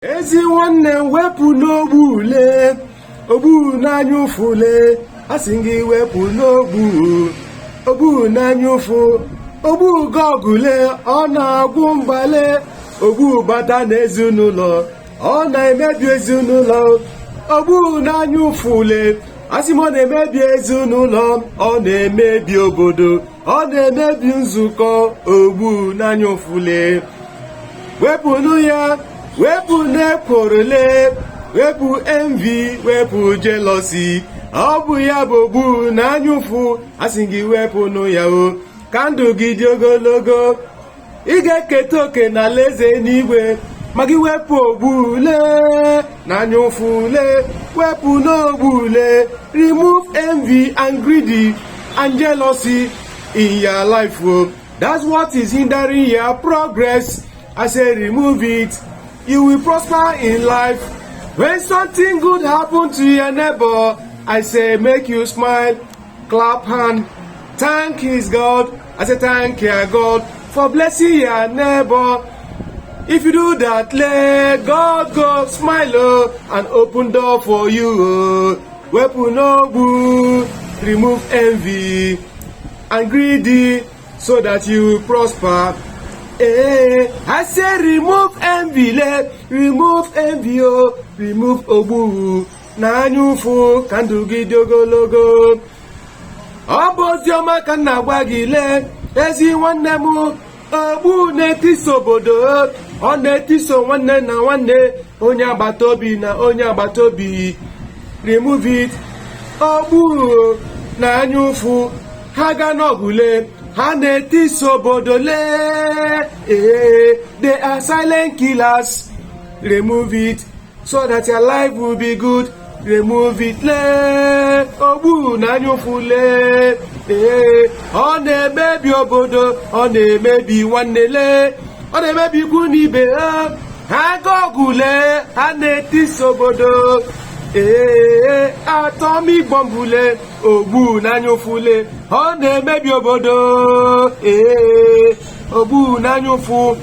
Ezi nwanne m, wepụ n'ogbu ule, ogbu n'anya ụfụ ule. Asị gị wepụ n'ogbu, ogbu n'anya ụfụ, ogbu gọgụle. Ọ na-agwụ mgbale. Ogbu bata n'ezinụlọ, ọ na-emebi ezinụlọ. Ogbu n'anya ụfụ ule, asị m, ọ na-emebi ezinụlọ, ọ na-emebi obodo, ọ na-emebi nzukọ. Ogbu n'anya ụfụle, wepụnụ ya. Wepụ n'ekworole, wepụ envy, wepụ jealousy. Ọ bụ ya bụ ogbu n'anya ụfụ. Asị gị wepụnụ ya o, ka ndụ gị dị ogologo. Ị ga-eketa oke na alaeze n'igwe ma gị wepụ ogbu ule na anya ụfụ ule. Wepụ n'ogbu ule. Remove envy and greedy and jealousy in your life o. That's what is hindering your progress. I say remove it, you will prosper in life. When something good happen to your neighbor, I say make you smile, clap hand, thank his God. I say thank your God for blessing your neighbor. If you do that, let God go smile oh, and open door for you oh. Wepụ n'ogbu, remove envy and greedy so that you will prosper. Eh, I say remove envy le, remove envy o, remove ogbu na anya ụfụ, ka ndụ gị dị ogologo. Ọ bụ ozi ọma ka m na-agwa gị. Lee, ezi nwanne m, ogbu na-etiso obodo, ọ na-etiso nwanne na nwanne, onye agbata obi na onye agbata obi. Remove it. Ogbu na anya ụfụ, ha ga n'ọgụle, ha na-etiso obodo. Lee, ee, they are silent killers. Remove it so that your life will be good. Remove it. Lee, ogbu na anya ụfụ, lee, ee, ọ na-emebi obodo, ọ na-emebi nwanne, lee, ọ na-emebi ikwu na ibe ha. Ha ga ọgụ, lee, ha na-etisa obodo. Ee, atomic bomb ule, ogbu na anya ụfụ, lee, ọ na-emebi obodo. Ee, ogbu na anya ụfụ.